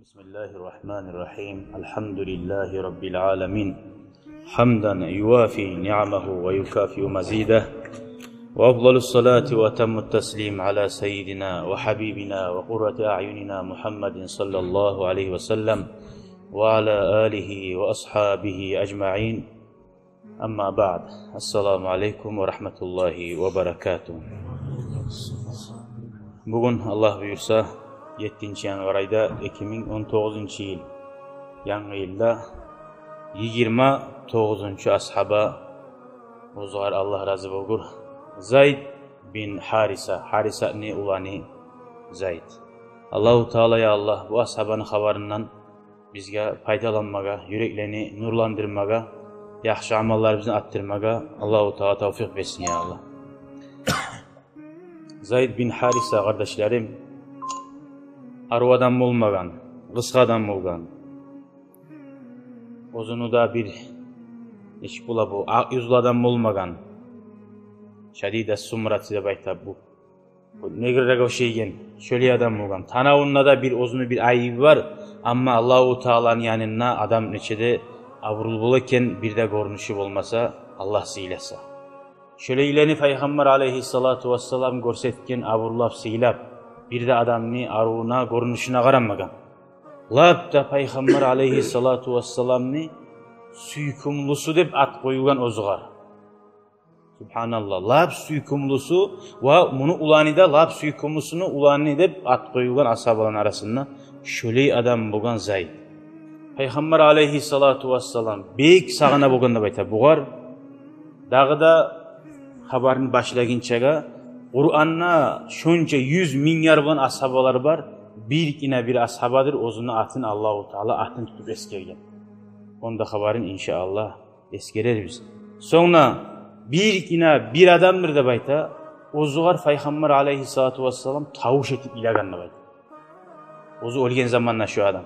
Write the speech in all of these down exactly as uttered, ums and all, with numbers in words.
بسم الله الرحمن الرحيم. الحمد لله رب العالمين. حمدا يوافي نعمه ويكافئ مزيده. وأفضل الصلاة وأتم التسليم على سيدنا وحبيبنا وقرة أعيننا محمد صلى الله عليه وسلم وعلى آله وأصحابه أجمعين. أما بعد. السلام عليكم ورحمة الله وبركاته. Бугюн, Аллагь буюрса, еттинчи январь айда, эки минг он тогъузунчу йыл, янгы йылда, йигирма тогъузунчу асгьаба, оьзюгер Аллагь рази болгъур, Зайд бин Гьариса, Гьарисаны уланы Зайд. Аллагьу Таала, я Аллагь, бу асгьабаны хабарындан бизге пайдаланмагъа, юреклени нурландырмагъа, яхшы амалларыбызны артдырмагъа Аллагьу Таала тавфикъ берсин, я Аллагь. Зайд бин Гьариса, къардашларым, арив адам болмагъан, къысгъа адам болгъан. Оьзюню де бир, нечик бола бу, акъ юзлю адам болмагъан. Шадида сумрати деп айта бу. Бу негрге ошайгъан, шолай адам болгъан. Танавунда да бир оьзюню бир айыбы бар. Амма Аллагьу Тааланы янында адам нече де абурлу бола экен, бир де гёрюнюшю болмаса, Аллагь сыйласа. Шолайланы Пайхаммар алейгьиссалату вассалам гёрсетген, абурлап, сыйлап, бир де адамны аривюне, гёрюнюшюне къарамагъан. Лап да Пайхаммар алейгьиссалату вассаламны сюйкюмлюсю деп ат къоюлгъан оьзюгер. Субгьаналлагь, лап сюйкюмлюсю ва муну уланы да лап сюйкюмлюсюню уланы деп ат къоюлгъан асгьабаланы арасында шолай адам болгъан Зайд. Пайхаммар алейгьиссалату вассалам бек сагъына болгъан деп айта бугъар. Дагъы да хабарны башлагъынчагъа, Къуранда шонча юз минг яр болгъан асгьабалар бар, биргине бир асгьабадыр, оьзюню атын, Аллагьу Таала атын тутуп эсгерген. Ону да хабарын, иншааллагь, эсгерербиз. Сонг да биргине бир адамдыр деп айта, оьзюгер Пайхаммар алейгьиссалату вассалам тавуш этип йылагъан деп айта. Оьзю оьлген заманда шо адам.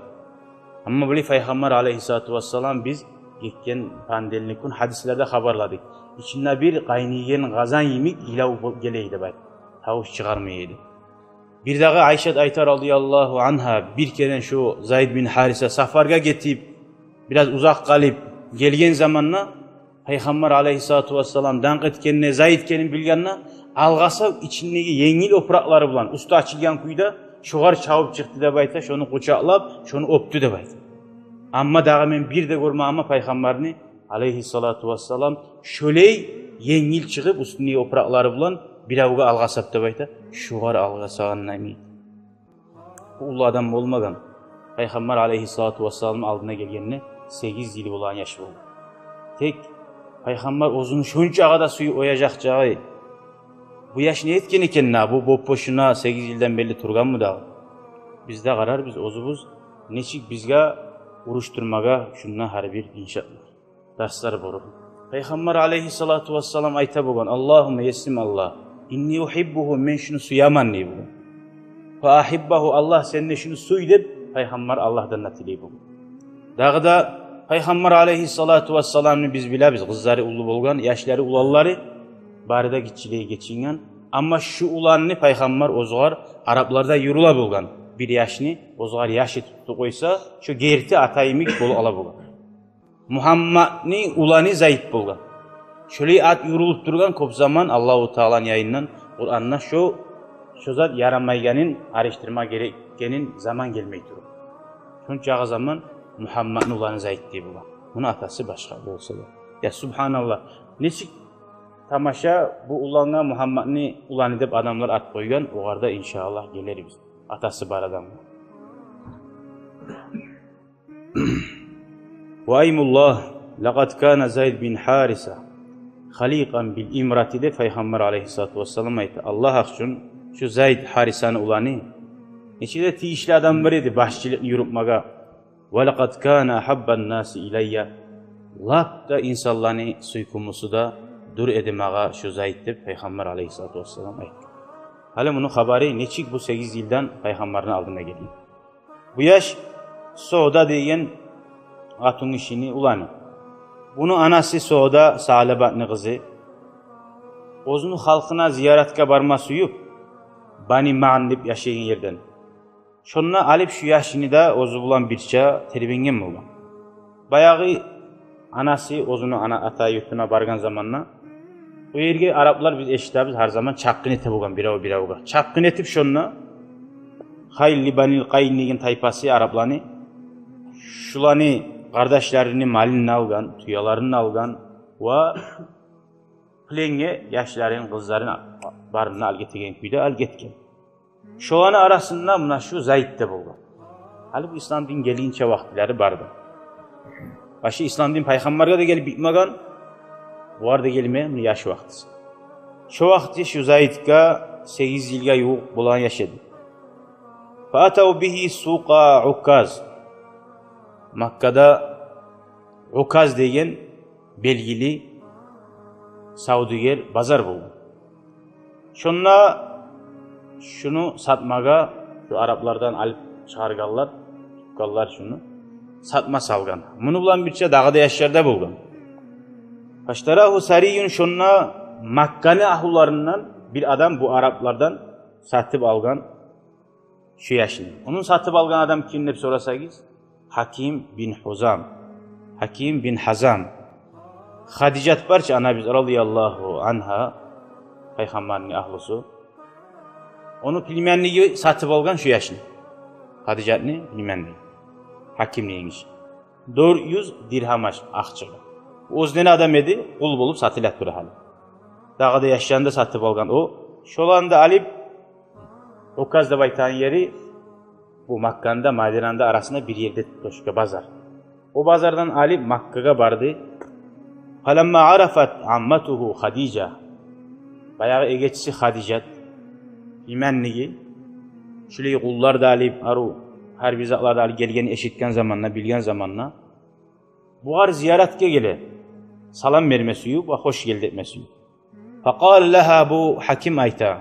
Амма булай Пайхаммар алейгьиссалату вассалам, биз гетген понедельник гюн гьадислерде хабарладыкъ. Ичинде бир къайнайгъан къазан йимик йылав бол-, геле эди деп айта. Тавуш чыгъармай эди. Бирдагъы Айшат айта, радияллагьу ангьа, бир керен шо Зайд бин Гьариса сапаргъа гетип, бираз узакъ къалып гелген заманда, Пайхаммар алейгьиссалату вассалам данкъ этгенни, Зайд экенин билгенде, алгъасап, ичиндеги енгил опуракълары булан, уьстю ачылгъан кюйде, шогъар чабып чыкъды деп айта, шону къучакълап, шону оьпдю деп айта. Амма дагъы мен бир де гёрмегенмен Пайхаммарны алейгьиссалату вассалам шолай енгил чыгъып, уьстюндеги опуракълары булан биревге алгъасап деп айта, шогъар алгъасагъанны йимик. Бу уллу адам болмагъан. Пайхаммар алейгьиссалату вассаламны алдына гелгенине сегиз йыл болагъан яш болгъан. Тек Пайхаммар оьзюню шончагъа да сююп къояжакъ чагъы, бу яш не этген экен дагъы, бу боп-бошуна сегиз йылдан берли тургъанмы дагъы? Биз де къарарбыз оьзюбюз, нечик бизге урушдурмагъа шунда гьар бир, иншааллагь, дарслар болур. Пайхаммар алейгьиссалату вассалам айта болгъан: «Аллагьумма», есим Аллагь, «инни ухиббугьу», мен шуну сюемен дей болгъан. «Фа ахиббагьу», Аллагь, сен де шуну сюй деп Пайхаммар Аллагьдан да тилей болгъан. Дагъы да Пайхаммар алейгьиссалату вассаламны биз билебиз, къызлары уллу болгъан, яшлары, уланлары бары да гиччилей гечинген. Амма шу уланны Пайхаммар оьзюгер, арапларда юрюле болгъан бир яшны оьзюгер яш этип тутуп къойса, шу герти ата йимик болуп къала болгъан. Мугьаммадны уланы Зайд болгъан. Шолай ат юрюлюп тургъан кёп заман Аллагьу Тааланы янындан, Къуранда шо, шо зат ярамайгъанын, алышдырма герек экенин заман гелмей туруп. Шончагъы заман Мугьаммадны уланы Зайд дей болгъан. Муну атасы башгъа болса да. Я субгьаналлагь, нечик тамаша, бу улангъа Мугьаммадны уланы деп адамлар ат къойгъан, огъар да иншааллагь гелербиз. Атасы бар адамгъа. «Ва аймуллагь, лакъад кана Зайд бин Гьариса халикъан бил имарати», — деп Пайхаммар алейгьиссалату вассалам айта. Аллагь гьакъ учун, шу Зайд, Гьарисаны уланы, нечик де тийишли адам бар эди башчылыкъны юрютмеге. «Ва лакъад кана агьаббан наси илайя». Лап да инсанланы сюйкюмлюсю де дюр эди магъа шу Зайд деп Пайхаммар алейгьиссалату вассалам айтгъан. Гьали муну хабары нечик бу сегиз йылдан Пайхаммарны алдына гелген. Бу яш Сауда деген къатынгишини уланы. Буну анасы Сауда, Саълабатны къызы. Оьзюню халкъына зияратгъа барма сююп, Бани Маън деп яшайгъан ерден, Шонда алып шу яшны да оьзю булан бирче тербенген болгъан. Баягъы анасы оьзюню ана, ата юртуна баргъан заманда, о ерге араплар, биз эшитебиз, гьар заман чапгъын эте болгъан бирев-биревге. Чапгъын этип шонда, Хайлы Банил Къайн деген тайпасы арапланы, шуланы къардашларыны малын алгъан, тюелерин алгъан ва пленге яшларын, къызларын, барын да алып гетеген кюйде алып гетген. Шоланы арасында муна шу Зайд да болгъан. Гьали бу ислам дин гелгинче вакътилери барды. Башы ислам дин пайхаммаргъа да гелип битмеген, огъар да гелмеген, муна яш вакътиси. Шо вакъти шу Зайдгъа сегиз йылгъа ювукъ болгъан яш эди. Фаатав бигьи сукъа Указ. Маккада Указ деген белгили савдюгер базар болгъан. Шонда шуну сатмагъа, шу араплардан алып чыгъаргъанлар, тутгъанлар шуну, сатма салгъан. Муну булан бирче дагъы да яшлар да болгъан. Фаштарагьу сарийюн, шонда Макканы агьлуларындан бир адам бу араплардан сатып алгъан шу яшны. Ону сатып алгъан адам ким деп сорасагъыз, Гьаким бин Гьизам. Гьаким бин Гьизам. Хадижат бар чы, анабыз радияллагьу ангьа, пайхаммарны агьлусу. Ону племянниги сатып алгъан шу яшны. Хадижатны племянниги. Гьакимни енгиши. Дёрт юз диргьам аш-, акъчагъа. Оьзден адам эди, къул болуп сатыла тура гьали. Дагъы да яшланы да сатып алгъан о. Шоланы да алып, Указ деп айтагъан ери бу Макканы да, Мадинаны да арасында бир ерде, точка, базар. О базардан алып Маккагъа барды. Фаламма арафат амматугьу Хадижа. Баягъы эгечиси Хадижат, племянниги, шулай къуллар да алып, арив гьар бир затлар да алып гелгенин эшитген заманда, билген заманда, бугъар зияратгъа геле, салам берме сююп ва хош гелди этме сююп. Факъала лагьа, бу Гьаким айта: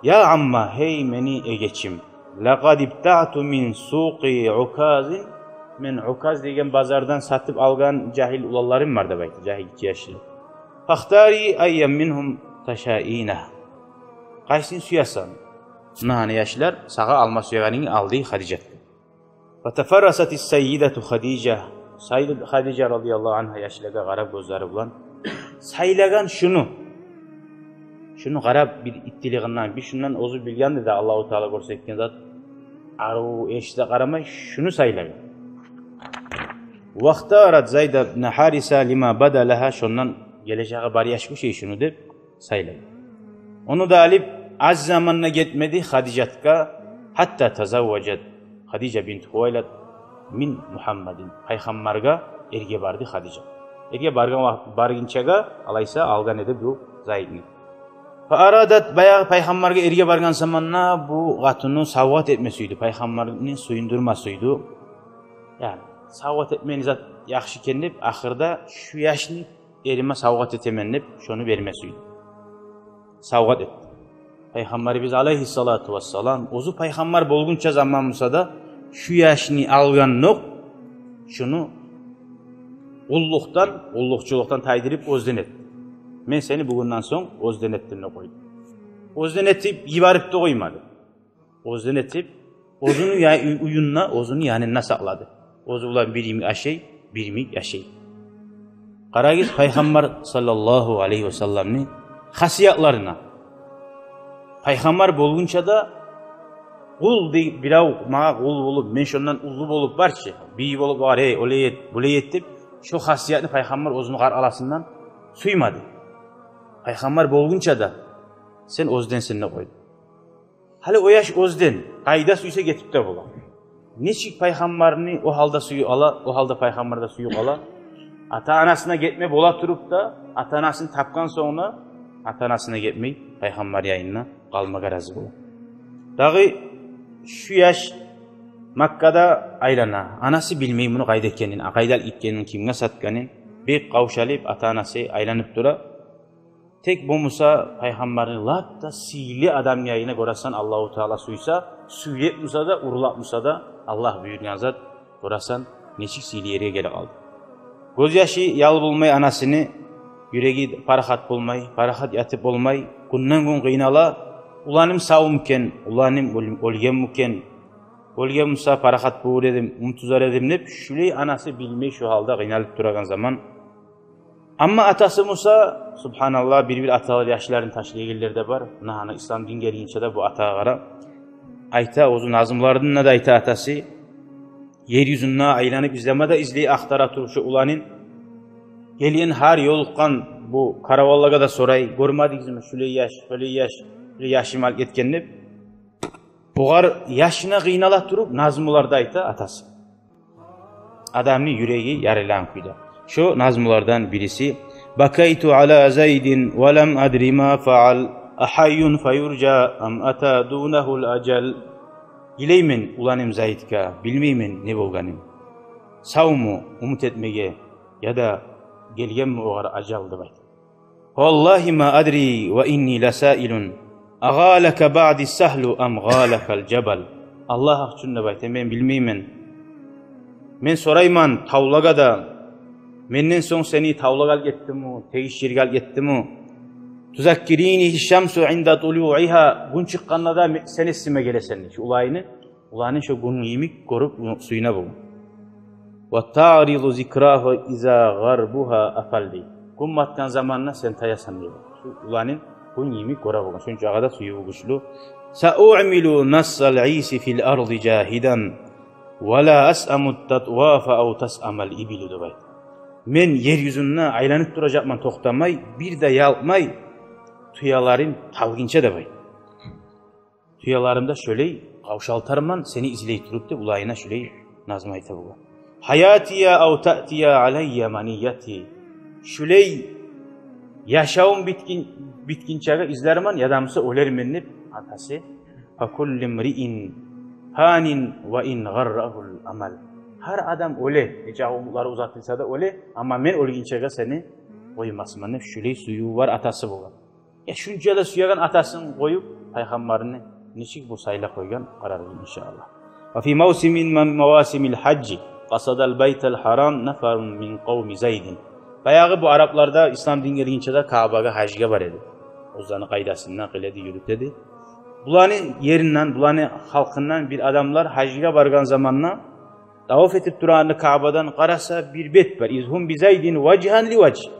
«Я амма, гьей мени эгечим, лакъад ибтаъту мин сукъи Указ, мен Указ деген базардан сатып алгъан жагьил уланларым бар», — деп айта, жагьил гиччи яшлар. «Фахтари айян мингьум ташаина». Къайсын сюесен? Муна гьана яшлар, сагъа алма сюегенингни ал, дей Хадижатгъа. Фатафаррасатис саййидату Хадижа. Саййида Хадижа радияллагьу ангьа яшлагъа къарап гёзлери булан, сайлагъан шуну. Шуну къарап, бир иттилигинден, бир шундан оьзю билгенди де, Аллагьу Таала гёрсетген зат, арив эшиге къарамай, шуну сайлагъан. Вахтарат Зайд ибн Гьариса лима бада лагьа, шондан гележеги бар яшгъа ошай шуну деп сайлай. Ону да алып, аз заман да гетмеди Хадижатгъа, гьатта тазавважат Хадижа бинт Хувайлид мин Мугьаммадин. Пайхаммаргъа эрге барды Хадижа. Эрге баргъан вакъти, баргъынчагъа, алайса, алгъан эди бу Зайдны. Фаарадат, баягъы пайхаммаргъа эрге баргъан заманда бу къатынны савгъат этме сюйдю, пайхаммарны сююндюрме сюйдю. Яни, савгъат этмени зат яхшы экен деп, ахырда шу яшны эриме савгъат этемен деп, шону берме сюйдю. Савгъат этди. Пайхаммарыбыз алайгьиссалату вассалам, оьзю пайхаммар болгъунча заман буса да, шу яшны алгъандокъ, шуну къуллукъдан, къуллукъчулукъдан тайдырып, оьзден этди. «Мен сени бугюнден сонг оьзден этдим», — деп къойду. Оьзден этип йиберип де къоймады. Оьзден этип, оьзюню я-, уьй-, уьюнде, оьзюню янында сакълады. Оьзю булан бир йимик ашай, бир йимик яшай. Къарагъыз пайхаммар саллаллагьу алайгьи васалламны хасиятларына. Пайхаммар болгъунча да къул дей, бирев магъа къул болуп, мен шондан уллу болуп барчы, бий болуп, огъар, эй, олай эт, булай эт деп, шо хасиятны пайхаммар оьзюню къаркъарасындан сюймеди. Пайхаммар болгъунча да сен оьзденсен деп къойду. Гьали о яш оьзден, къайда сюйсе гетип де бола. Нечик пайхаммарны о гьалда сююп ала, о гьалда пайхаммар да сююп ала. Ата-анасына гетме бола туруп да, ата-анасын тапгъан сонг да, ата-анасына гетмей, пайхаммар янында къалмагъа рази бола. Дагъы шу яш Маккада айлана. Анасы билмей муну къайда экенин, къайда алып гетгенин, кимге сатгъанын. Бек къавшалып, ата-анасы айланып тура. Тек болмаса пайхаммарны лап да сыйлы адам янына, гёресен, Аллагьу Таала сюйсе, сюйреп буса да, урлап буса да, Аллагь буюргъан зат, гёресен, нечик сыйлы ерге гелип къалды. Гёзьяшы ял болмай анасыны, юреги парахат болмай, парахат ятып болмай, гюнден-гюн къыйнала: «Уланым савму экен, уланым оьл-, оьлгенми экен, Оьлген буса, парахат болур эдим, умут уьзер эдим деп, шулай анасы билмей шу гьалда къыйналып турагъан заман. Амма атасы буса, субгьаналлагь, бир-бир аталар яшларын ташлайгъанлар да бар. Муна гьана ислам дин гелгинче де бу атагъа къара. Айта, оьзю назмуларында да айта атасы. Ер юзюнде айланып излеме де излей, ахтара туруп шу уланын. Гелген гьар ёлукъгъан бу караваллагъа да сорай: «Гёрмедигизми шулай яш, шулай яш, шулай яшым алып гетген?» — деп. Огъар яшына къыйнала туруп назмуларда айта атасы. Адамны юреги ярылгъан кюйде. Шо назмулардан бириси: «Бакайту ала Зайдин ва лам адри ма фаал, ахайюн фаюржа ам ата дунагьул ажал». Йылайман уланым Зайдгъа, билмеймен не болгъанын. Савму, умут этмеге, яда гелгенми огъар ажал деп айта. «Валлагьи ма адри ва инни ласаилун, агъалака баъди сагьлу ам гъалакал жабал». Аллагь гьакъ учун деп айта, мен билмеймен. Мен сорайман тавлагъа да, менден сонг сени тавлагъа алып гетдими, тегиш ерге алып гетдими? «Тузаккирини шамсу инда тулуигьа», гюн чыкъгъанда да ме-, сен эсиме гелесен, шу уланын. Уланын шо гюн йимик гёрюп, сююне болгъан. «Ва таъриду зикрагьу иза гъарбугьа афал», — дей. Гюн батгъан заманда сен таясан дей. Шу уланын гюн йимик гёре болгъан. Шонча агъа да сюювю гючлю. «Саъумилу насал иси фил арди жагьидан, ва ла асъаму татвафа ав тасъамал ибилу», — деп айта. Мен ер юзюнде айланып туражакъман токътамай, бир де ялкъмай, тюелерим талгъынча деп айта. Тюелерим де шолай къавшалтарман, сени излей туруп деп, уланына шолай назму айта болгъан. «Гьаятия ав таътия алайя манияти». Шолай яшавум битгин-, битгинчеге излермен, яда буса оьлермен деп атасы. «Факуллу мриин фанин ва ин гъаррагьул амал». Гьар адам оьле, нечакъы умутлары узатылса да оьле, амма мен оьлгинчеге сени къоймасман деп, шолай сюювю бар атасы болгъан. Я шунча да сюеген атасын къоюп, пайхаммарны нечик бу сайлап къойгъан, къарарбыз, иншааллагь. «Ва фи мавсимин мин мавасимил гьажжи къасадал байтал гьарам нафарун мин къавми Зайдин». Баягъы бу араплар да ислам дин гелгинче де Каабагъа гьажгъа бара эди. Оьзлени къайдасында къыла эди, юрюте эди. Буланы еринден, буланы халкъындан бир адамлар гьажгъа баргъан заманда, таваф этип турагъан Каабадан къараса, бир бет бар. «Из гьум би Зайдин важгьан ли важгь».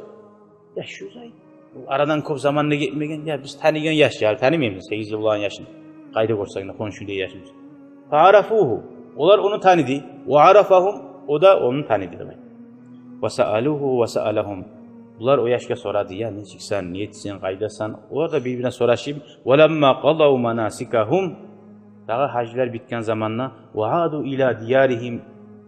Я шу Зайд, ол арадан кёп заман да гетмеген, я биз таныйгъан яш, я танымаймыз, сегиз йыл болгъан яшны. Къайда гёрсенг де, хоншу дей яшыбыз. «Фаарафугьу», олар ону таныды. «Ва арафагьум», о да ону таныды деп айта. «Ва саалугьу ва саалагьум». Булар о яшгъа сорады: «Я нечиксен, не этесен, къайдасан?» Олар да бир-бирине сорашып, «Ва ламма къадав манасикагьум». Дагъы гьажлар битген заманда, «Ва аду ила дияригьим»,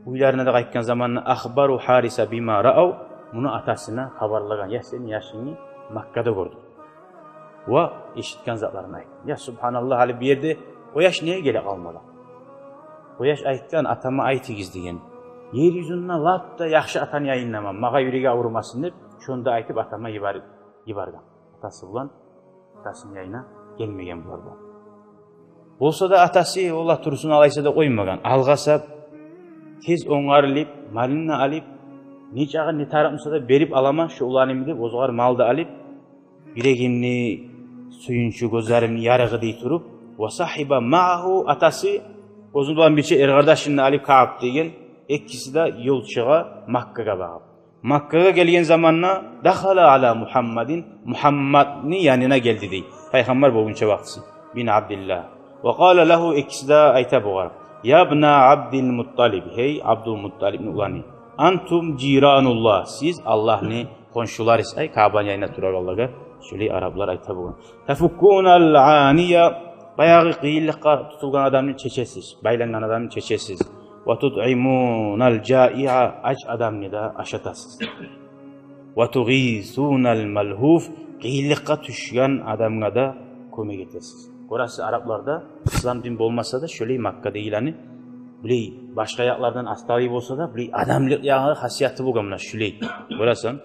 уьйлерине де къайтгъан заманда, «ахбару Гьариса бима раав», муну атасына хабарлагъан: «Я сени яшынгны Маккада гёрдюк ва эшитген затларын айтды». Я субгьаналлагь, гьали бу ерде о яш неге геле къалмагъан? О яш айтгъан: «Атама айтыгъыз, — деген, — ер юзюнде лап да яхшы атаны янындаман, магъа юреги аврумасын», — деп, шону да айтып, атама йибер-, йиберген. Атасы булан, атасыны янына гелмеген булар булан. Болса да атасы, валлагь, турсун, алайса да къоймагъан. Алгъасап, тез онгарылып, малын да алып, нечакъы не тарыкъ буса да берип аламан шу уланым деп, оьзюгер мал да алып, бир эгинни сююнчю, гёзлеримни ярыгъы дей туруп, «ва сагьиба магьагьу», атасы оьзю булан бирче эркъардашын да алып, Кааб деген, экиси де ёл чыгъа Маккагъа багъып. Маккагъа гелген заманда, «дахала ала Мугьаммадин», Мугьаммадны янына гелди дей. Пайхаммар болгъунча вакътиси, бин Абдиллагь. «Ва къала лагьу», экиси де айта бугъар: «Ябна Абдил Мутталиб, гьей Абдул Мутталибни уланы, антум жирануллагь, сиз Аллагьны хоншуларысыз», ай, Каабаны янында турагъанлагъа шулай араплар айта бугъар. «Тафуккунал ания», баягъы къыйынлыкъгъа тутулгъан адамны чечесиз, байлангъан адамны чечесиз. «Ва тутъимунал жаиа», ач адамны да ашатасыз. «Ва тугъисунал малгьуф», къыйынлыкъгъа тюшген адамгъа да кёмек этесиз. Гёресиз, арапларда ислам дин болмаса да, шолай Маккадагъыланы, булай башгъа якълардан астарлы болса да, булай адамлыкъ ягъы, хасияты болгъан муна шолай. Гёресен.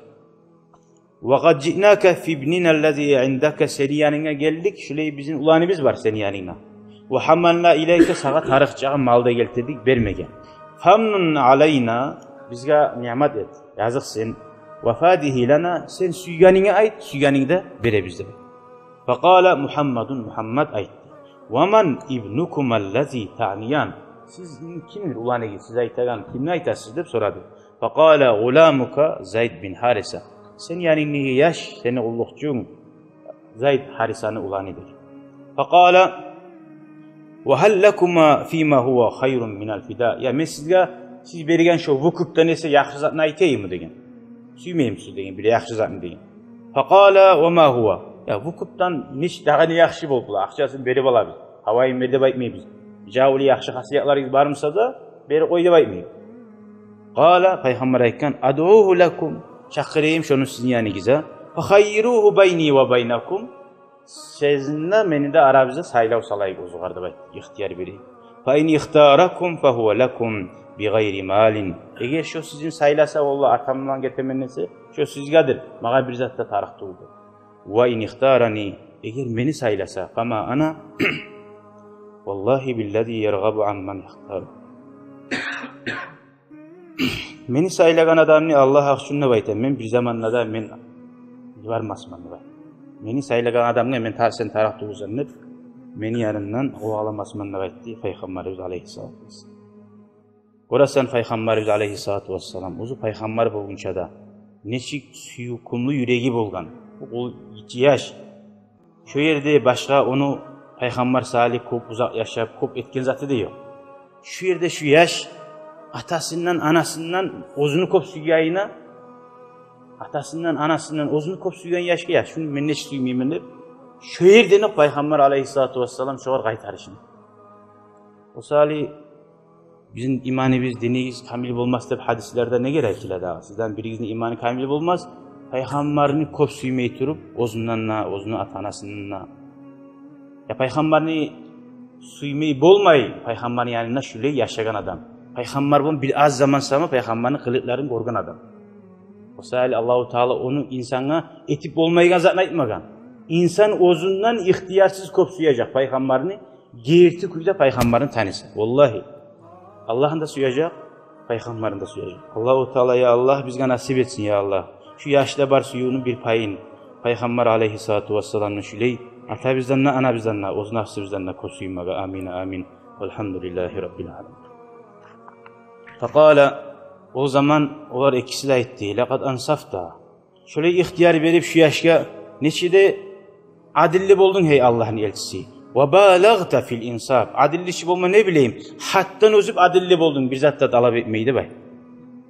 «Ва къад жиънака фи ибнина аллази индака», сени янынгда гелдик, шулай бизин уланыбыз бар сени янынгда. «Ва гьаммална илайка», сагъа тарыкъ чакъы мал да гелтирдик, бермеген. «Фамнун алайна», бизге ниъмат эт, языкъсын. «Ва фадигьи лана», сен сюйгенинги айт, сюйгенинги де беребиз деп. «Факъала Мугьаммадун», Мугьаммад айтды: «Ва ман ибнукума аллази таъниян?» «Сизин кимдир уланыгъыз, сиз айтагъан, кимни айтасыз?» — деп сорады. «Факъала гъуламука Зайд бин Хариса». «Сени янынгдагъы яш, сени къуллукъчунг Зайд Харисаны уланы», — деди. Факъала: «Ва гьал лакума фима гьува хайрун минал фида?» «Я, мен сизге сиз берген шо вукупдан эсе яхшы затны айтайыммы?» — деген. «Сюймеймисиз?» — деген, «бир яхшы затны», — деген. Факъала: «Ва ма гьува?» «Я, вукупдан нечик, дагъы не яхшы болуп бола? Акъчасын берип алабыз, гьавайын бер деп айтмайбыз. Жавлу яхшы хасиятларыгъыз бар буса да, берип къой деп айтмайбыз». Къала, Пайхаммар айтгъан: «Адъугьу лакум, чакъырайым шону сизин яныгъызгъа. Фахаййиругьу байни ва байнакум, сизин де, мени де арабызда сайлав салайыкъ оьзюгер», — деп айтды, ихтияр берейим. «Фа ин ихтаракум фагьува лакум бигъайри малин». «Эгер шо сизин сайласа, валлагь, атам булан гетемен десе, шо сизгедир, магъа бир зат да тарыкъ тюгюл». «Ва ин ихтарани», эгер мени сайласа, «фама ана валлагьи биллази яргъабу амман ихтар». «Мени сайлагъан адамны, Аллагь гьакъ учун деп айтаман, мен бир заманда да мен йибермесмен», — деп айтды. «Мени сайлагъан адамгъа мен та-, сен тарыкъ тюгюлсен деп, мени янымдан къуваламасман», — деп айтды Пайхаммарыбыз алайгьиссалату вассалам. Гёресен, Пайхаммарыбыз алайгьиссалату вассалам оьзю пайхаммар болгъунча да нечик сюйкюмлю юреги болгъан. Бу къул гиччи яш. Шо ерде башгъа ону пайхаммар саялы кёп узакъ яшап, кёп этген заты да ёкъ. Шо ерде шо яш атасындан, анасындан оьзюню кёп сюйгенине, атасындан, анасындан оьзюню кёп сюйген яшгъа, я, шуну мен нечик сюймеймен деп, шо ерден окъ Пайхаммар алайгьиссалату вассалам шогъар къайтарышын. О саялы бизин иманыбыз, динибиз камил болмас деп гьадислерде неге айтыла дагъы? Сизден биригизни иманы камил болмас, пайхаммарны кёп сюймей туруп, оьзюнден де, оьзюню ата-анасындан да. Я, пайхаммарны сюймей болмай, пайхаммарны янында шулай яшагъан адам. Пайхаммар булан бир аз заман сама пайхаммарны къылыкъларын гёрген адам. О саялы Аллагьу Таала ону инсангъа этип болмайгъан затны айтмагъан. Инсан оьзюнден ихтиярсыз кёп сюежек пайхаммарны, герти кюйде пайхаммарны таныса. Валлагьи, Аллагьны да сюежек, пайхаммарны да сюежек. Аллагьу Таала, я Аллагь, бизге насип этсин, я Аллагь, шу яшда бар сюювню бир пайын Пайхаммар алайгьиссалату вассаламны шулай атабыздан да, анабыздан да, оьз нафсыбыздан да кёп сюймеге. Амин, амин. Валгьамдулиллагьи раббил аламин. Факъала, о заман олар экиси де айтды: «Лакъад ансафта». Шолай ихтияр берип шу яшгъа, нечик де адилли болдунг, гьей Аллагьны элчиси. «Ва балагъта фил инсаф». Адилличи болма, не билейим, гьаддан озуп адилли болдунг, бир зат да талап этмей деп айт.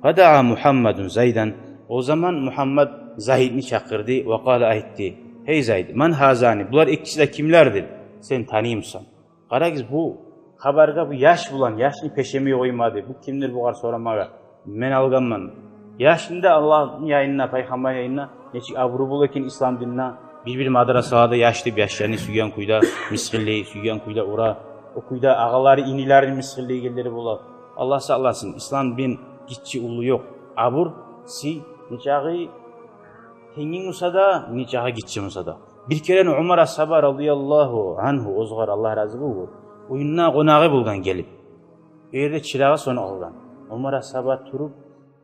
Фадаа Мугьаммадун Зайдан. О заман Мугьаммад Зайдны чакъырды, ва къала, айтды: «Гьей Зайд, ман гьазани? Булар экиси де кимлердир? Сен таныймысан?» Къарагъыз, бу хабаргъа, бу яш булан, яшны пешемей къоймады. Бу кимдир бугъар сорамагъа? Мен алгъанман. Яшны да Аллагьны янында, пайхаммар янында нечик абуру бола экен ислам динде. Бир-бир мадрасаларда яш деп яшланы сюйген кюйде мысгъыллай, сюйген кюйде ура. О кюйде агъалары, инилерин мысгъыллайгъанлары бола. Аллагь сакъласын, ислам дин гиччи, уллу ёкъ. Абур, сый, нечакъы тенгинг буса да, нечакъы гиччи буса да. Бир керен Умар асгьаба, радияллагьу ангьу, огъар Аллагь рази болгъур, уьюнде къонагъы болгъан гелип. О ерде чырагъы сёнюп къалгъан. Умар асгьаба туруп,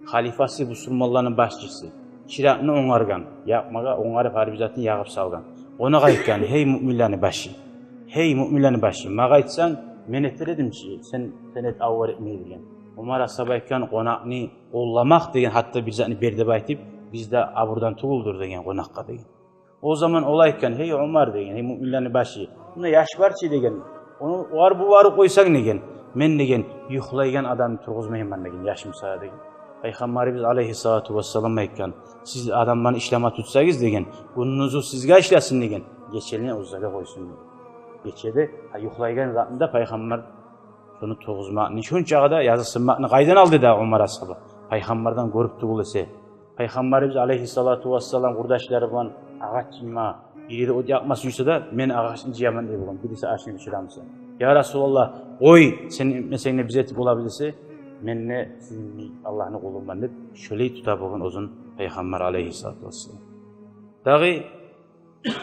халифасы, бусурманланы башчысы, чыракъны онгаргъан, якъмагъа онгарып, гьар бир затын ягъып салгъан. Къонакъ айтгъан: «Гьей муъминлени башы, гьей муъминлени башы, магъа айтсанг, мен этер эдим чи, сен, сен эт, авур этмей», — деген. Умар асгьаба айтгъан: «Къонакъны къолламакъ деген, гьатта бир затны бер деп айтып, бизде абурдан тюгюлдюр», — деген, «къонакъгъа», — деген. О заман ол айтгъан: «Гьей Умар, — деген, — гьей муъминлени башы, мунда яш бар чы, — деген, — ону, огъар бу барып къойсанг, — деген, — мен, — деген, — юхлайгъан адамны тургъузмайман, — деген, — яш буса», — деген. Пайхаммарыбыз алайгьиссалату вассалам айтгъан: «Сиз адамланы ишлеме тутсагъыз, — деген, — гюндюзю сизге ишлесин, — деген, — гечелени оьзлеге къойсун», — деген. Гечеде, гьа, юхлайгъан затында пайхаммар шону тургъузмакъны, шончакъы да языкъсынмакъны къайдан алды да Умар асгьаба? Пайхаммардан гёрюп тюгюл эсе. Пайхаммарыбыз алайгьиссалату вассалам къурдашлары булан агъач жыйма, бири де от якъма сюйсе де, «мен агъачны жыяман» дей болгъан, бириси ашны бишире буса. «Я Расулаллагь, къой, сен этмесенг де, биз этип болабыз» десе, «мен де сизин йимик Аллагьны къулуман» деп, шолай тута болгъан оьзюн Пайхаммар алайгьиссалату вассалам. Дагъы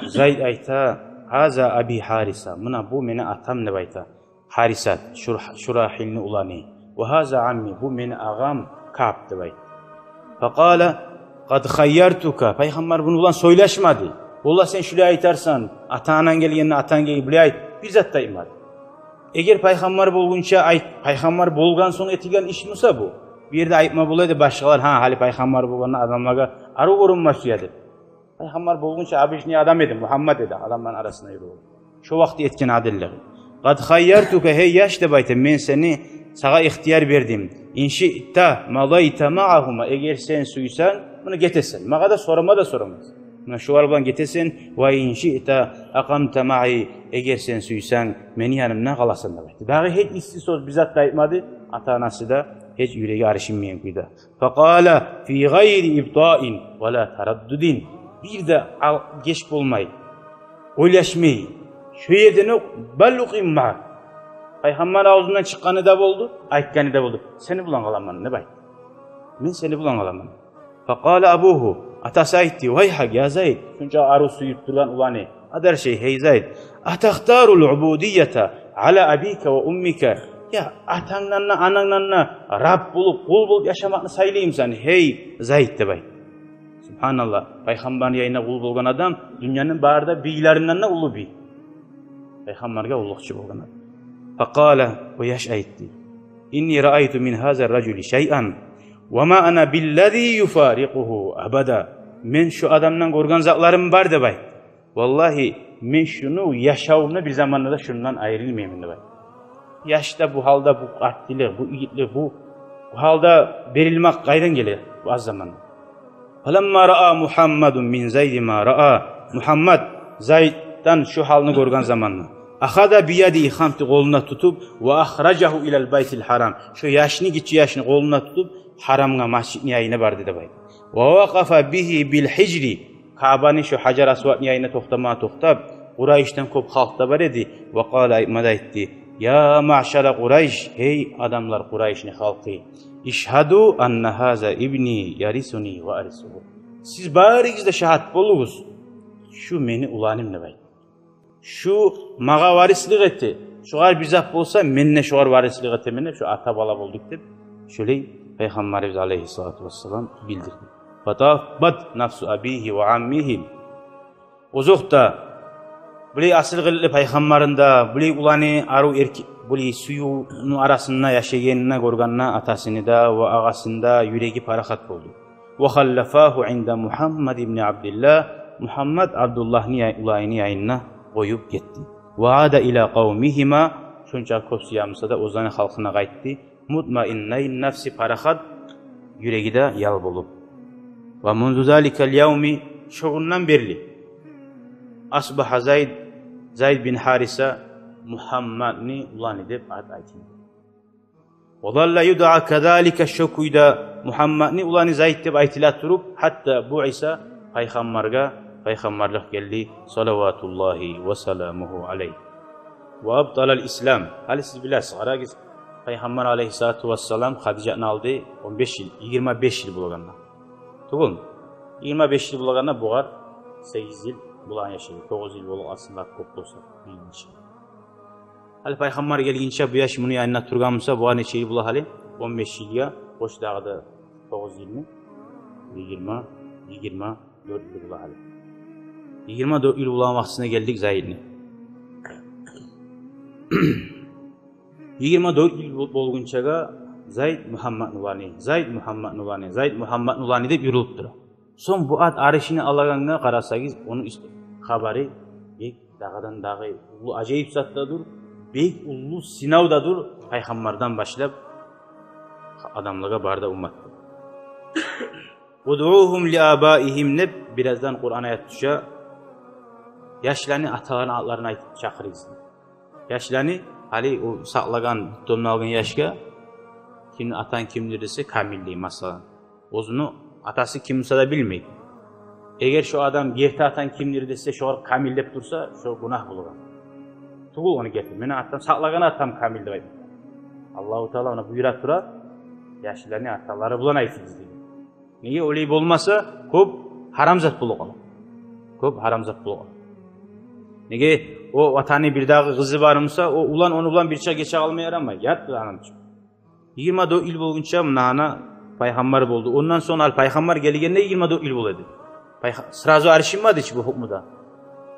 Зайд айта: «Гьаза Аби Хариса, муна бу мени атам», — деп айта. Харисат, Шур-, Шурагьилни уланы. «Ва гьаза амми, бу мени агъам Кааб», — деп айтды. Факъала: «Къад хайяртука». Пайхаммар буну булан сёйлешмеди. «Валлагь, сен шулай айтарсан, ата-ананг гелгенде, атанг гелгенде, булай айт», — бир зат да айтмады. Эгер пайхаммар болгъунча айт, пайхаммар болгъан сонг этилген иш буса бу. Бу ерде айтма бола эди башгъалар, гьа, гьали пайхаммар болгъанда адамлагъа арив гёрюнме сюе деп. Пайхаммар болгъунча обычный адам эди, Мугьаммат эди, адамланы арасында юрюген. Шо вакъти этген адиллиги. «Къад хайяртука, гьей яш, — деп айта, — мен сени, сагъа ихтияр бердим. Ин шиъта мадайта маъагьума, эгер сен сюйсенг, муна гетесен. Магъа да сорама да сорамайсан. Муна шулар булан гетесен, ва ин шиъта акъамта маъи, эгер сен сюйсенг, мени янымда къаласан», — деп айта. Дагъы гьеч исси сёз, бир зат да айтмады, ата-анасы да гьеч юреги арышынмайгъан кюйде. Факъала фи гъайри ибтаин ва ла тараддудин. Бир де ал-, геч болмай, ойлашмай, шо ерден окъ, бал укъим маъак. Пайхаммар авзундан чыкъгъаны да болду, айтгъаны да болду. Сени булан къаламан деп айтды. Мен сени булан къаламан. Факъала абугьу, атасы айтды: «Вайгьак, я Зайд», шунча арив сююп тургъан уланы, адаршай: «Гьей Зайд, атахтарул убудията ала абика ва уммика? Я атангдан да, анангдан да раб болуп, къул болуп яшамакъны сайлаймысан, гьей Зайд?» — деп айтды. Субгьаналлагь, пайхаммарны янында къул болгъан адам дюньяны бары да бийлеринден де уллу бий. Пайхаммаргъа къуллукъчу болгъан адам. Факъала, о яш айтды: «Инни раайту мин гьаза ражули шайъан, ва ма ана биллази юфарикъугьу абада. Мен шу адамдан гёрген затларым бар, — деп айтды. — Валлагьи, мен шуну яшавумда бир заманда да шундан айрылмайман», — деп айтды. Яшда бу гьалда, бу къаттылыкъ, бу игитлик, бу, бу гьалда берилмек къайдан геле бу аз заманда? Фаламма раа Мугьаммадун мин Зайди ма раа. Мугьаммад Зайддан шу гьалны гёрген заманда, ахаза биядигьи, хамти къолуна тутуп, ва ахражагьу илал байтил гьарам, шу яшны, гиччи яшны къолуна тутуп, гьарамгъа, масжидни янына барды деп айта. Ва вакъафа бигьи бил гьижри, Каъбаны шу Гьажар Асвадны янына токътама токътап, Къурайшдан кёп халкъ да бар эди. Ва къала, айтма да айтды: «Я маъшара Къурайш, гьей адамлар, Къурайшны халкъы, ишгьаду анна гьаза ибни ярисуни ва арисугьу. Сиз барыгъыз да шагьат болугъуз, шу мени уланым», — деп айтды. «Шу магъа варислик эте, шугъар бир зат болса, мен де шугъар варислик этемен», — деп, шу ата-бала болдукъ деп, шолай Пайхаммарыбыз алайгьиссалату вассалам билдирди. Фатаббат нафсу абигьи ва аммигьи. Озокъда, булай асил къылыкълы пайхаммарны да, булай уланы арив эркин, булай сюювню арасында яшайгъанын гёргенде атасыны да ва агъасыны да юреги парахат болду. Ва халлафагьу инда Мугьаммад ибни Абдиллагь, Мугьаммад Абдуллагьны я-, уланыны янына къоюп гетди. Ва ада ила къавмигьима, шонча кёп сюе буса да оьзлени халкъына къайтды. Мутмаиннай нафси, парахат юреги де ял болуп. Ва мунзу заликал явми, шо гюнден берли асбагьа Зайд, Зайд бин Гьариса Мугьаммадны уланы деп ат айтылды. Ва залла юдъа казалика, шо кюйде Мугьаммадны уланы Зайд деп айтыла туруп, гьатта буъиса, пайхаммаргъа, пайхаммарлыкъ гелди, салаватуллагьи ва саламугьу алайгь. Ва абталал ислам. Гьали сиз билесиз, къарагъыз, Пайхаммар алайгьиссалату вассалам Хадижатны алды он беш йыл, йигирма беш йыл болагъанда. Тюгюлмю? Йигирма беш йыл болагъанда, бугъар сегиз йыл болагъан яшайды. Тогъуз йыл болагъан, аслында кёп болса, биринчи. Гьали Пайхаммар гелгинче бу яш муну янында тургъан буса, бугъар нече йыл бола гьали? Он беш йылгъа къош дагъы да тогъуз йылмы? Йигирма, йигирма дёрт йыл бола гьали. Йигирма дёрт йыл болагъан вакътисине гелдик Зайдны. Йигирма дёрт йыл бол-, болгъунчагъа Зайд Мугьаммадны уланы, Зайд Мугьаммадны уланы, Зайд Мугьаммадны уланы деп юрюлюп тура. Сонг бу ат аришни алагъангъа къарасагъыз, ону ис-, хабары бек дагъыдан-дагъы уллу ажайып зат да дюр, бек уллу сынав да дюр, пайхаммардан башлап адамлагъа, бары да умматгъа. «Удъугьум ли абаигьим» деп бирдагъы Къуран аят тюше. Яшланы аталарыны атларын айтып чакъырыгъыз. Яшланы, гьали о сакълагъан, тутумну алгъан яшгъа, ким, атанг кимдир десе, Камил дей, масала. Оьзюню атасы ким буса да билмей. Эгер шо адам герти атанг кимдир десе, шогъар Камил деп турса, шо гюнагь болагъан. Тюгюл ону герти. Мени атам, сакълагъан атам Камил деп айтма. Аллагьу Таала ону буюра тура, яшланы аталары булан айтыгъыз деген. Неге, олай болмаса, кёп гьарам зат бола къала. Кёп гьарам зат бола къала. Неге, о атаны бирдагъы къызы бар буса, о улан ону булан бирче гече къалма ярамай. Ят анам чы. Йигирма дёрт йыл болгъунча, муна гьана пайхаммар болду. Ондан сонг ал пайхаммар гелгенде йигирма дёрт йыл бола эди. Пайха-, сразу аришинмеди чи бу гьукму да.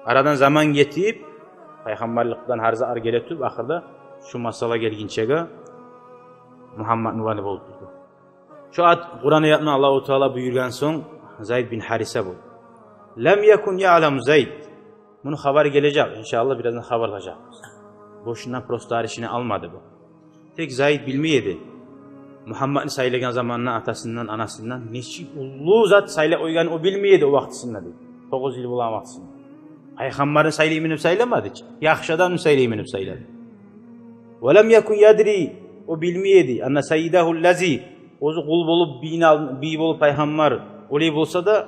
Арадан заман гетип, пайхаммарлыкъдан гьар зат ар геле туруп, ахырда Шу масъала гелгинчеге Мугьаммадны уланы болуп турду. Шу ат, Къуран аятны Аллагьу Таала буюргъан сонг, Зайд бин Гьариса болду. «Лам якун яъламу Зайд». Муну хабары гележек, иншааллагь, бираздан хабарлажакъбыз. Бошундан просто аришини алмады бу. Тек Зайд билмей эди. Мугьаммадны сайлагъан заманында атасындан, анасындан нечик уллу зат сайлап къойгъанын о билмей эди о вакътисинде, дей. Тогъуз йыл болгъан вакътисинде. Пайхаммарны сайлайман деп сайламады чы. Яхшы адамны сайлайман деп сайлады. «Ва лам якун ядри», о билмей эди. «Анна саййидагьу ллази», оьзю къул болуп, бийин ал-, бий болуп пайхаммар олай болса да,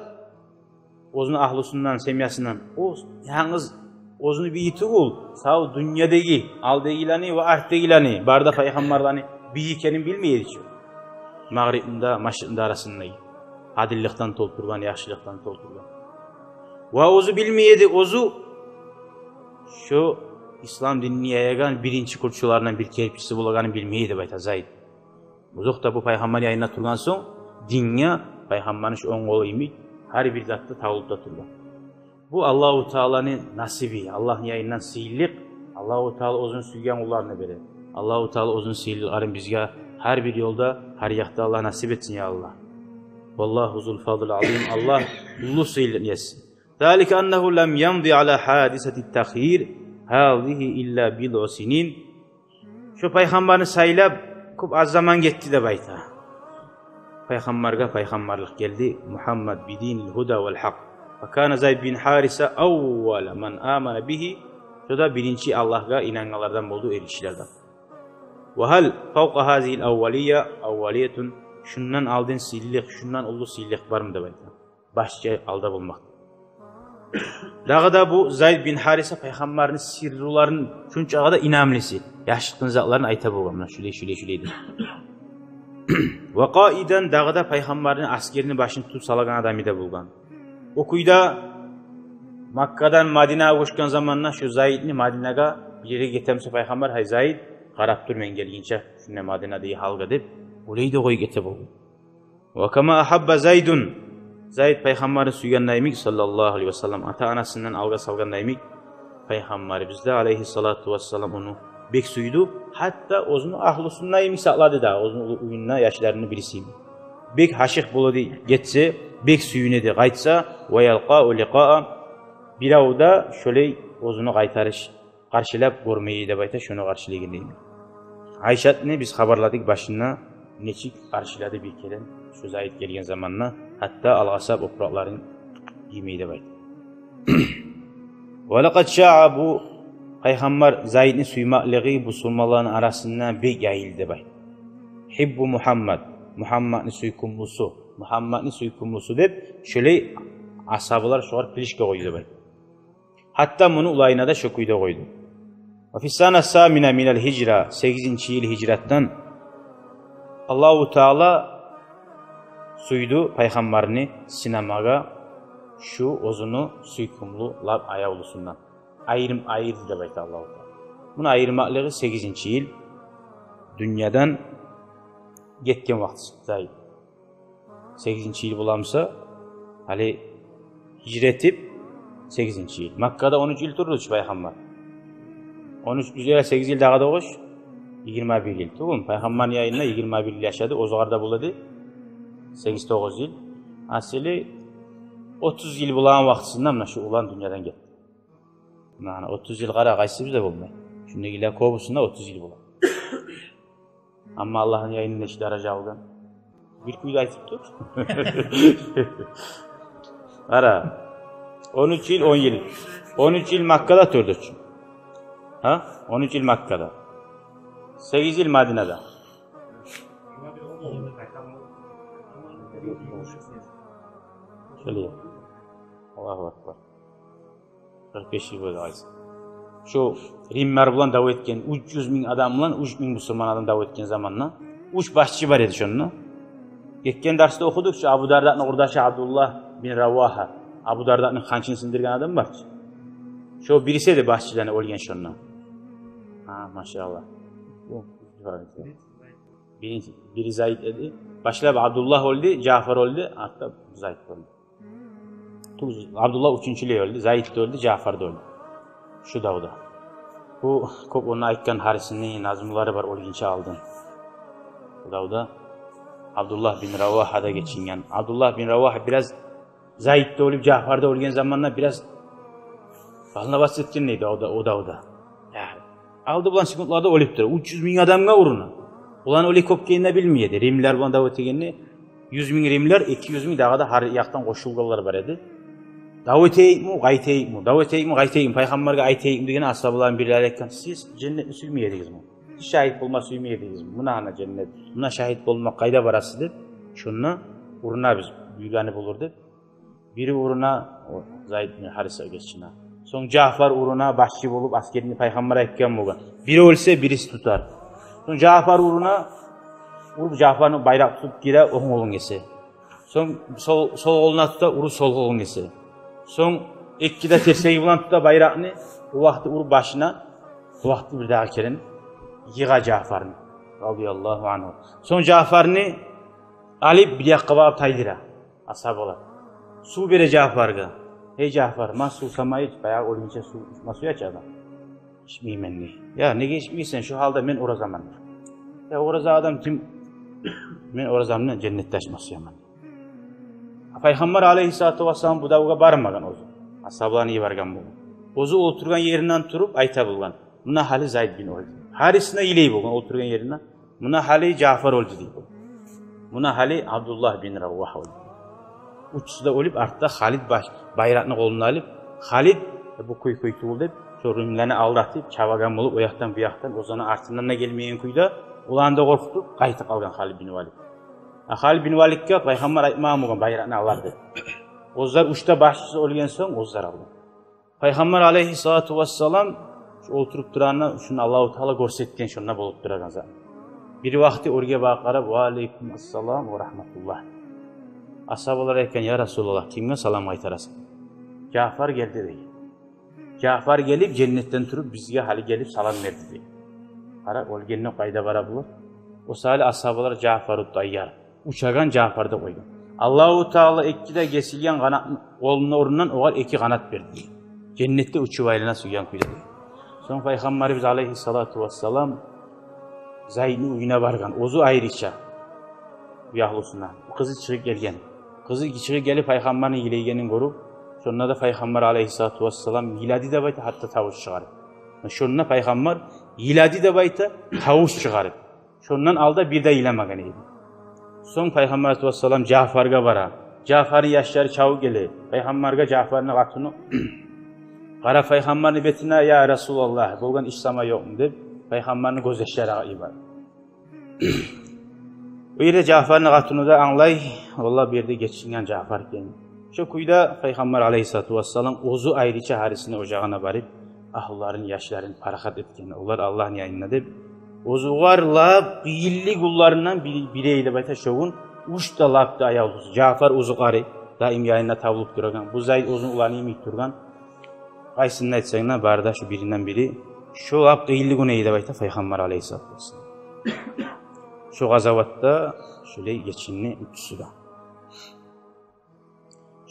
оьзюню агьлюсюнден, семьясындан. О янгыз оьзюню бийи тюгюл, сав дюньядагъы, алдагъыланы ва артдагъыланы, бары да пайхаммарланы бийи экенин билмей эди чи. Магърибни де, машрикъны да арасындагъы, адилликден толтургъан, яхшылыкъдан толтургъан. Ва оьзю билмей эди, оьзю шу ислам динни яягъан биринчи къурчуларындан, бир керипчиси болагъанын билмей эди деп айта Зайд. Озокъда, бу пайхаммар янында тургъан сонг, динге пайхаммарны шу онг къолу йимик гьар бир затда табулуп да тургъан. Бу Аллагьу Тааланы насиби, Аллагьны янындан сыйлыкъ. Аллагьу Таала оьзюню сюйген къулларына бере. Аллагьу Таала оьзюню сыйлыкъларын бизге гьар бир ёлда, гьар якъда Аллагь насип этсин, я Аллагь. Валлагьу зул фадлил азим. Аллагь уллу сыйлыкъны еси. «Залика аннагьу лам ямди ала гьадисати тахйир гьазигьи илла бидъу синин». Шо пайхаммарны сайлап кёп аз заман гетди деп айта. Пайхаммаргъа пайхаммарлыкъ гелди, Мугьаммад бидинил гьуда вал гьакъ. Ва кана Зайд бин Гьариса аввала ман амана бигьи. Шо да биринчи Аллагьгъа инангъанлардан болду, эришилерден. Ва гьал фавкъа гьазигьил аввалия аввалиятун. Шундан алдын сыйлыкъ, шундан уллу сыйлыкъ бармы деп айта. Башчы алда болмакъ. Дагъы да бу Зайд бин Гьариса пайхаммарны сирруларын шунчагъа да инамлысы. Яшыртгъын затларын айта болгъан, муна шулай, шулай, шулай деп. Ва къаидан, дагъы да пайхаммарны асгерини башын тутуп салагъан адамы да болгъан. О кюйде Маккадан Мадинагъа гёчген заманда шу Зайдны Мадинагъа бир ерге гетемсе пайхаммар: «Гьай, Зайд, къарап тур мен гелгинче шунда Мадинадагъы гьалгъа», — деп, олай да къоюп гете болгъан. Ва кама агьабба Зайдун, Зайд пайхаммарны сюйгендей йимик, саллаллагьу алайгьи ва саллам, ата-анасындан алгъа салгъандай йимик, пайхаммарыбыз да, алайгьиссалату вассалам, ону бек сюйдю. Гьатта оьзюню агьлюсюндей йимик сакълады да, оьзюню уллу уьюнде яшларыны бириси йимик. Бек гьашыкъ бола эди гетсе, бек сююне эди къайтса. Ва ялкъау ликъаа, бирев де шолай оьзюню къайтарыш, къаршылап гёрмей эди деп айта, шону къаршылайгъан дейми. Айшатны биз хабарладыкъ башында, нечик къаршылады бир керен шу Зайд гелген заманда, гьатта алгъасап опуракъларын гиймей деп айта. Ва лакъад шаа, бу пайхаммар Зайдны сюймеклиги бусурманланы арасында бек яйылды деп айта. Гьиббу Мугьаммад, Мугьаммадны сюйкюмлюсю, Мугьаммадны сюйкюмлюсю деп, шолай асгьабалар шогъар кличка къойду деп айта. Гьатта муну уланына да шо кюйде къойду. Ва фи ссана ссамина минал гьижра, сегизинчи йыл гьижратдан, Аллагьу Таала сюйдю пайхаммарны сынамагъа шу оьзюню сюйкюмлю, лап аявлусундан. Айырым, айырды деп айта Аллагьу Таала. Муну айырмакълыгъы сегизинчи йыл дюньядан гетген вакътиси. Сегизинчи йыл боламыса, гьали гьижра этип, сегизинчи йыл. Маккада он уьч йыл турду чу пайхаммар. Он уьч, уьзге сегиз йыл дагъы да къош, йигирма бир йыл. Тюгюлмю? Пайхаммарны янында йигирма бир йыл яшады, оьзюгер де бола эди сегиз-тогъуз йыл. Асылы отуз йыл болагъан вакътисинде муна шу улан дюньядан гетди. Муна, муна, отуз йыл, къара, къайсыбызда болмай? Шунда геле кёбюсюнде отуз йыл бола. Амма Аллагьны янында иш даража алгъан. Бир кюйде айтып тур. Къара, он уьч йыл, он йыл. Он уьч йыл Маккада турду чу. Гьа? Он уьч йыл Маккада. Сегиз йыл Мадинада. Шолай. Аллагьу акбар. Къыркъ беш йыл болду къайсы. Шо римлер булан дав этген, уьч юз минг адам булан уьч минг бусурман адам дав этген заманда, уьч башчы бар эди шонда. Гетген дарсда охудукъ чу, Абу Дарданы къурдашы Абдуллагь бин Равагьа, Абу Дарданы ханчын сындыргъан адам бар чы. Шо бириси эди башчыланы оьлген шонда. Гьа, машаллагь. Биринчи, бири Зайд эди. Башлап Абдуллагь оьлдю, Жаъфар оьлдю, артда Зайд оьлдю. Ту-, Абдуллагь уьчюнчюлей оьлдю, Зайд де оьлдю, Жаъфар да оьлдю. Шу давда. Бу кёп онда айтгъан Гьарисни назмулары бар оьлгюнче алдын. Бу давда Абдуллагь бин Равагьа да гечинген. Абдуллагь бин Равагьа бираз Зайд да оьлюп, Жаъфар да оьлген заманда бираз волноваться этген дейди о да, о давда. Я, алды булан секундларда оьлюп тура. Уьч юз минг адамгъа уруна. Булан оьле кёп экенин де билмей эди. Римлилер булан дав этегенде юз минг римлилер, эки юз минг дагъы да гьар якъдан къошулгъанлар бар эди. Дав этейикми, къайтайыкъмы? Дав этейикми, къайтайыкъмы? Пайхаммаргъа айтайыкъмы деген асгьабаланы бирлери айтгъан: «Сиз женнетни сюймей эдигизми? Сиз шагьит болма сюймей эдигизми? Муна гьана женнет, муна шагьит болма къайда барасыз?» — деп. Шонда уруна биз, буюргъаны болур деп. Бири уруна, о Зайд бин Гьариса гечине. Сонг Жаъфар уруна, башчы болуп, аскерни, пайхаммар айтгъан болгъан: «Бири оьлсе, бириси тутар». Сонг Жаъфар уруна, уруп, Жаъфарны байракъ тутуп гире, онг къолун гесе. Сонг сол, сол къолуна тута, уруп, сол къолун гесе. Сонг эки де терсеги булан тута байракъны, о вакъти уруп башына, о вакъти бирдагъы керен йыгъа Жаъфарны, радияллагьу ангьу. Сонг Жаъфарны алып, бир якъгъа багъып тайдыра асгьабалар. Сув бере Жаъфаргъа. «Гьей Жаъфар, ман сувсама ич, баягъы оьлгюнче сувсама сув ач адам». «Ичмеймен», — дей. «Я, неге ичмейсен, шу гьалда мен оразаман». «Я, ораза адам ким, мен оразамны женнетде ачма сюемен». Пайхаммар алейгьиссалату вассалам бу давгъа бармагъан оьзю. Асгьабаланы йиберген болгъан. Оьзю олтургъан еринден туруп айта болгъан: «Муна гьали Зайд бин оьлдю». Гьарисине йылай болгъан олтургъан еринден. «Муна гьали Жаъфар оьлдю», — дей болгъан. «Муна гьали Абдуллагь бин Равагьа оьлдю». Уьчюсю де оьлюп, артда Халид баш-, байракъны къолуна алып, Халид, э, бу кюй кюй тюгюл деп, шо римлилени алдатып, чабагъан болуп, о якъдан, бу якъдан, оьзлени артындан да гелмейген кюйде, оланы да къоркъутуп, къайтып къалгъан Халид бин Валид. А Халид бин Валидге пайхаммар айтмагъан болгъан байракъны алар деп. Оьзлер уьч де башчысы оьлген сонг, оьзлер алгъан. Пайхаммар алейгьиссалату вассалам шу олтуруп турагъанда, шуну Аллагьу Таала гёрсетген, шонда болуп турагъан зат. Бир вакъти оьрге багъып къарап: «Ва алейкум ассалам ва рагьматуллагь». Асгьабалар айтгъан: «Я Расулаллагь, кимге салам къайтарасан?» «Жаъфар гелди», — деген. «Жаъфар гелип, женнетден туруп, бизге гьали гелип салам берди», — деген. Къара, оьлгенде къайда бара булар? О саялы асгьабалар Жаъфару тайяр, учагъан Жаъфарны къойгъан. Аллагьу Таала эки де гесилген къанат, къолуну орнундан огъар эки къанат берди. Женнетде учуп айлана сюйген кюйде. Сонг пайхаммарыбыз алейгьиссалату вассалам Зайдны уьюне баргъан, оьзю айрыча, уьягьлюсюне. Къызы чыгъып гелген. Къызы чыгъып гелип, пайхаммарны йылайгъанын гёрюп, шонда да пайхаммар алейгьиссалату вассалам йылады деп айта, гьатта тавуш чыгъарып. Шонда пайхаммар йылады деп айта, тавуш чыгъарып. Шондан алда бир де йыламагъан эди. Сонг пайхаммар алейгьиссалату вассалам Жаъфаргъа бара. Жаъфарны яшлары чабып геле. Пайхаммаргъа Жаъфарны къатыны къарап пайхаммарны бетине: «Я Расулаллагь, болгъан иш сама ёкъму?» — деп, пайхаммарны гёзьяшлары агъып бара. Бу ерде Жаъфарны къатыны да англай, валлагь, бу ерде гечинген Жаъфар экен. Шо кюйде пайхаммар алейгьиссалату вассалам оьзю айрыча гьарисини ожагъына барып, агьлюлерин, яшларын парахат этген, олар Аллагьны янында деп, оьзю огъар лап къыйынлы гюнлеринден бири, бири эди деп айта шо гюн. Уьч де лап да аявлусу. Жаъфар оьзю къари, даим янында табулуп турагъан. Бу Зайд оьзюню уланы йимик тургъан. Къайсын айтсанг да, бары да шо биринден бири. Шо лап къыйынлы гюн эди деп айта пайхаммар алейгьиссалату вассалам. Шо къазаватда шолай гечинди уьчюсю де.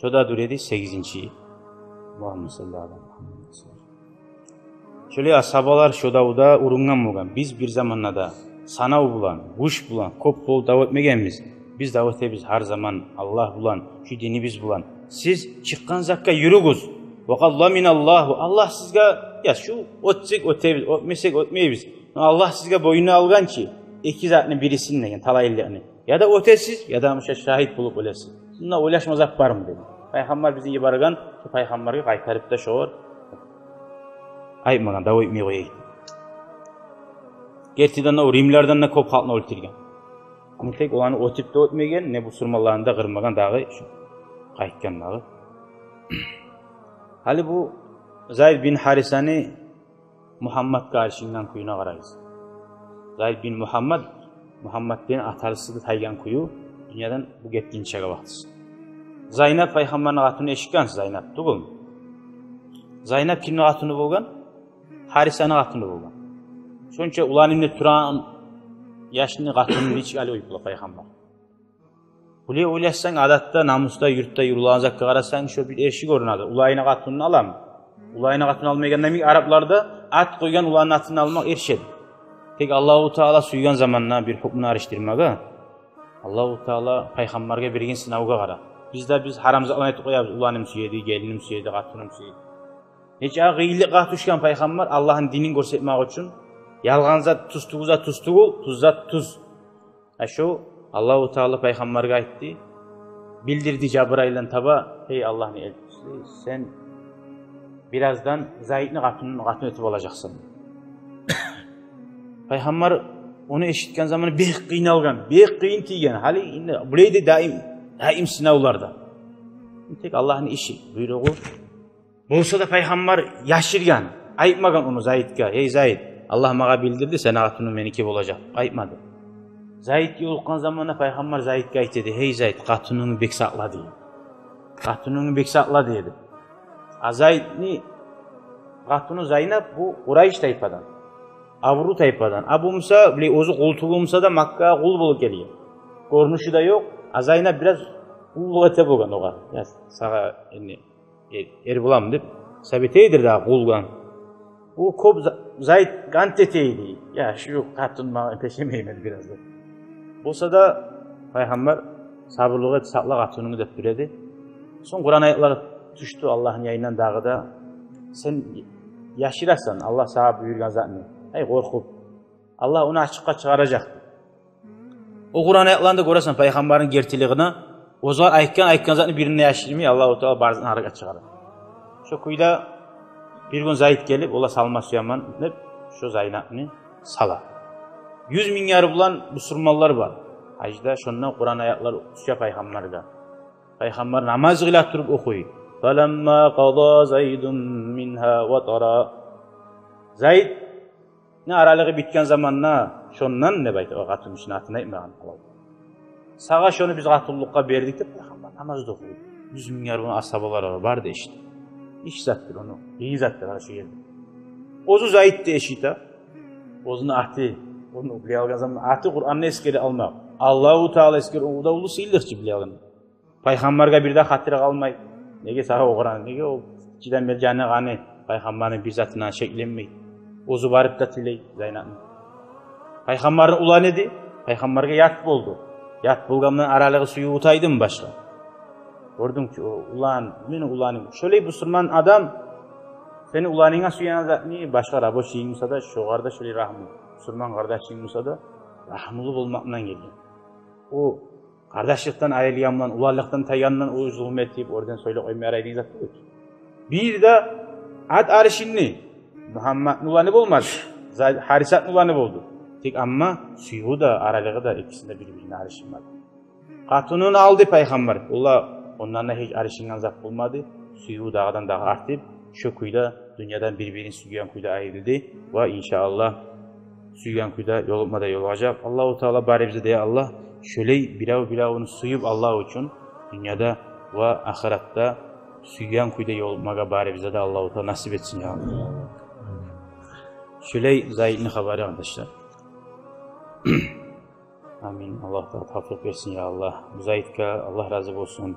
Шо да дюр эди сегизинчи йыл. Аллагьумма салли аля Мухаммад. Шолай асгьабалар шо давда урунгъан болгъан. Биз бир заманда да санав булан, гюч булан, кёп болуп дав этмегенбиз. Биз дав этебиз гьар заман Аллагь булан, шу динибиз булан. Сиз чыкъгъан затгъа юрюгюз. Ва къад заминаллагьу. Аллагь сизге, я, шу оьтсек оьтебиз, оьтмесек оьтмейбиз. Но Аллагь сизге боюнуна алгъан чы эки затны бирисин деген, талайлыкъны. Я да оьтесиз, я да муна шагьит болуп оьлесиз. Мунда ойлашма зат бармы деген. Пайхаммар бизин йиберген, шо пайхаммаргъа къайтарып да шогъар айтмагъан, дав этмей къояйыкъ. Гертиден де, о римлилерден де кёп халкъны оьлтюрген. Не тек оланы оьтюп де оьтмеген, не бусурманланы да къырмагъан дагъы, шу къайтгъан дагъы. Гьали бу Зайд бин Гьарисаны Мухаммадгъа алышынгъан кююне къарагъыз. Зайд бин Мухаммад, Мухаммад деген атасы да тайгъан кюю дюньядан бу гетгинчеге вакътиси. Зайнап, пайхаммарны къатыны, эшитгенсиз, Зайнап тюгюлмю? Зайнап кимни къатыны болгъан? Гьарисаны къатыны болгъан. Шонча уланымны турагъан яшны къатынын нечик алып къоюп бола пайхаммар? Булай ойлашсанг, адатда, намусда, юртда юрюлеген затгъа къарасанг, шо бир эрши гёрюнеди. Уланына къатынын аламы? Уланына къатын алмайгъанда йимик, арапларда ат къойгъан уланны атын алмакъ эрши эди. Тек Аллагьу Таала сюйген заманда бир гьукмуну алышдырмагъа, Аллагьу Таала пайхаммаргъа берген сынавгъа къара. Биз де биз гьарам затланы айтып къоябыз: уланым сюеди, гелиним сюеди, къатыным сюеди. Нече къыйынлыкъгъа тюшген пайхаммар Аллагьны динин гёрсетмек учун. Ялгъан зат туз, тюз зат туз тюгюл, туз зат туз. А шо Аллагьу Таала пайхаммаргъа айтды, билдирди Жабрайылдан таба: «Гьей Аллагьны элчиси, сен бираздан Зайдны къатын, къатын этип алажакъсан». Пайхаммар ону эшитген заманда бек къыйналгъан, бек къыйын тийген. Гьали инде булай да даим, даим сынавларда. Тек Аллагьны иши, буйругъу. Болса да пайхаммар яшыргъан, айтмагъан ону Зайдгъа: «Гьей Зайд, Аллагь магъа билдирди, сени къатынынг меники болажакъ», — айтмады. Зайд ёлукъгъан заманда пайхаммар Зайдгъа айта эди: «Гьей Зайд, къатынынгны бек сакъла», — дей эди. «Къатынынгны бек сакъла», — дей эди. А Зайдны къатыны Зайнап, бу Къурайыш тайпадан, абуру тайпадан. А бу буса, биле, оьзю къултулу буса да, Маккагъа къул болуп гелген. Гёрюнюшю де ёкъ. А Зайнап бираз къуллукъ эте болгъан огъар. Я, сагъа энни эр, эр боламан деп, совет эдир дагъы къулгъа. О кёп За-, Зайд къант эте эди. Я, шу къатын магъа пешемеймен бираз деп. Болса да пайхаммар: «Сабурлукъ эт, сакъла къатынынгны», — деп биледи. Сонг Къуран аятлар тюшдю Аллагьны янындан дагъы да: «Сен яшырасан Аллагь сагъа буюргъан затны, ай, къоркъуп. Аллагь ону ачыкъгъа чыгъаражакъ». О Къуран аятларында гёресен пайхаммарны гертилигин. Оьзю айтгъан, айтгъан затны бирин де яшырмай, Аллагьу Таала барысын арагъа чыгъара. Шо кюйде бир гюн Зайд гелип, ола салма сюемен деп, шо Зайнапны сала. Юз минг яры булан бусурманлар бар гьажда. Шонда Къуран аятлар тюше пайхаммаргъа. Пайхаммар намаз къыла туруп охуй: «Фаламма къада Зайдун мингьа ватара». Зайд не аралыгъы битген заманда, шондан, деп айта, о къатынны ишин, атын айтмагъан. «Сагъа шону биз къатынлыкъгъа бердик», — деп пайхаммар намазда охуй. Юз минг яры булан асгьабалар бар да эшите. Иш затдыр ону, къыйын затдыр шу ерде. Оьзю Зайд да эшите. Оьзюню аты, ону биле алгъан заман, аты Къуранда эсгере алмакъ, Аллагьу Таала эсгере, о да уллу сыйлыкъ чы, биле алгъан. Пайхаммаргъа бир де хатири къалмай. Неге сагъа о Къуран? Неге о гиччиден берли жаны къаны, пайхаммарны бир затындан шекленмей. Оьзю барып да тилей Зайнапны. Пайхаммарны уланы эди, пайхаммаргъа ят болду. Ят болгъандан аралыгъы, сюювю тайдымы башгъа? Гёрдюнг чю, о улан, мени уланым. Шолай бусурман адам сени уланынга сюеген затны башгъа рабочийинг буса да, шогъар да шолай рагьму. Бусурман къардашынг буса да, рагьмулу болмакъдан гелген. О къардашлыкъдан айрылгъан булан, уланлыкъдан тайгъандан о зулму этип, оьрден сёйлеп къоймай ярайдыгъан зат тюгюл. Бир де ат алышынды. Мугьамматны уланы болмады. Зай-, Гьарисатны уланы болду. Тек амма сюювю де, аралыгъы да экисини де бир-бирине алышынмады. Къатынын алды пайхаммар. Ола ондан да гьеч алышынгъан зат болмады. Сюювю дагъыдан-дагъы артып, шо кюйде дюньядан бир-бирин сюйген кюйде айрылды. Ва, иншааллагь, сюйген кюйде ёлукъма да ёлугъажакъ. Аллагьу Таала барыбызгъа да, я Аллагь, шолай бирев-биревню сююп Аллагь учун дюньяда ва ахыратда сюйген кюйде ёлукъмагъа барыбызгъа да Аллагьу Таала насип этсин, я Аллагь. Шолай Зайдны хабары, къардашлар. Амин. Аллагь Таала тавфикъ берсин, я Аллагь. Бу Зайдгъа Аллагь рази болсун.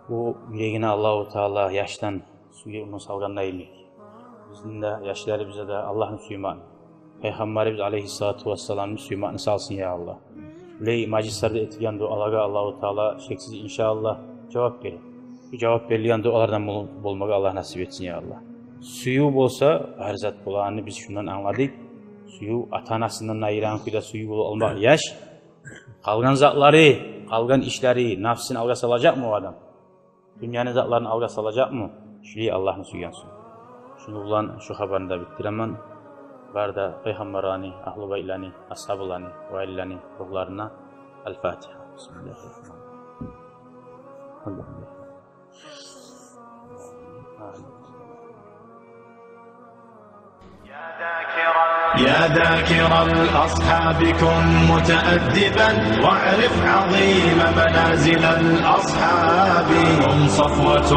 Бу юрегине Аллагьу Таала яшдан сюювню салгъанда йимик, бизин де, яшларыбызгъа да Аллагьны сюймакъны, Пайхаммарыбыз алайгьиссалату вассаламны сюймакъны салсын, я Аллагь. Булай мажлислерде этилген дуалагъа Аллагьу Таала шексиз, иншааллагь, жавап берер. Шу жавап берилген дуалардан бол-, болмагъа Аллагь насип этсин, я Аллагь. Сююв болса, гьар зат болагъанны биз шундан англадыкъ. Сююв, ата-анасындан айрылагъан кюйде сююв болуп алмакъ яш. Къалгъан затлары, къалгъан ишлери, нафсын алгъа салажакъмы о адам? Дюньяны затларын алгъа салажакъмы? Шулай Аллагьны сюйген сонг. Шуну булан шу хабарны да битдиремен. Бары да пайхаммарланы, агьлу байтланы, асгьабаланы, валиланы ругьларына. Аль-Фатигьа. Бисмиллагьир-рагьманир-рагьим. Алгьамдулиллагь. يا ذاكر الأصحاب كن متأدبا، واعرف عظيم منازل الأصحاب. هم صفوة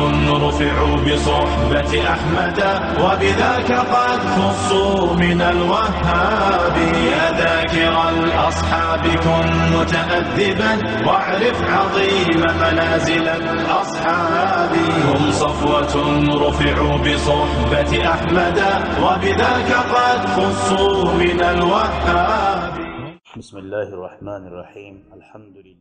رفعوا بصحبة أحمد، وبذاك قد خصوا من الوهاب. يا ذاكر الأصحاب كن متأدبا، واعرف عظيم منازل الأصحاب. هم صفوة رفعوا بصحبة أحمد، وبذاك قد خصوا من الوهاب. بسم الله الرحمن الرحيم. الحمد لله.